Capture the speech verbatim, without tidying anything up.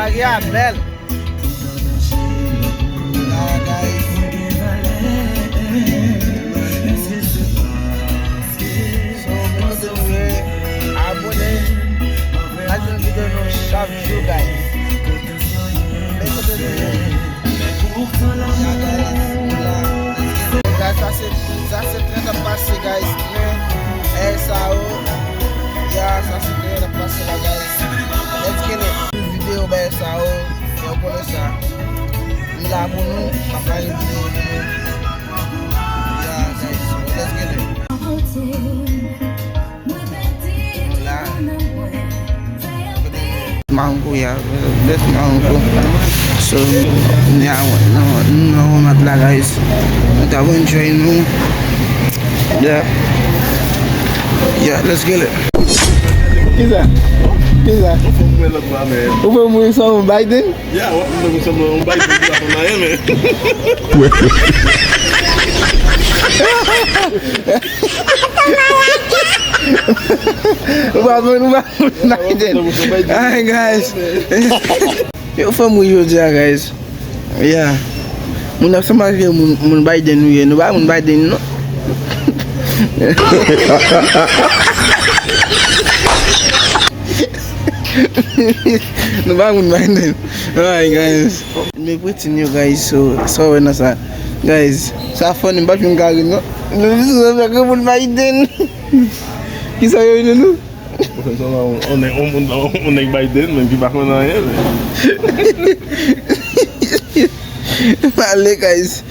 Maria bèl. Ah, guys. So, men kote nou ye, abòne. N ap jwenn videyo nou chak jou, guys. Men kote nou ye. Guys, sa se, sa se tren k ap pase, guys. Tren, eh, sa yo. Ya, sa se tren k ap pase la, guys. Let's get it. Videyo, bagay sa yo. Yo konnen sa. M la pou nou. M ap fè videyo pou nou. Ya, guys. So, let's get it. Nou la. Mango, yeah, best mango. So, yeah, nou nan Walmart la, guys. Nou ta enjoy nou. Yeah. Yeah, let's get it. Kisa? Kisa? Ou fè mwen sanble Biden? Ya, w ap mwen sanble yon Biden ki pa konn anyen, men. Ou pa moun, ou pa moun Biden. Ay, guys. Yo, fanm ri jodi a, guys. Yeah. Moun ap sanble ak moun, moun Biden nou ye. Nou pa moun Biden, non. Nou pa moun Biden. Ay, guys. Men pretin yo, guys, so, sa w wè nan sa. Guys, sa funny, m pa t fin kare, non. Nou vin sou zafè ke moun Biden. Kisa yo vin nou? Ou fè sa la, on, on, on, on nèg Biden, men ki pa konn anyen, men. Pale, guys.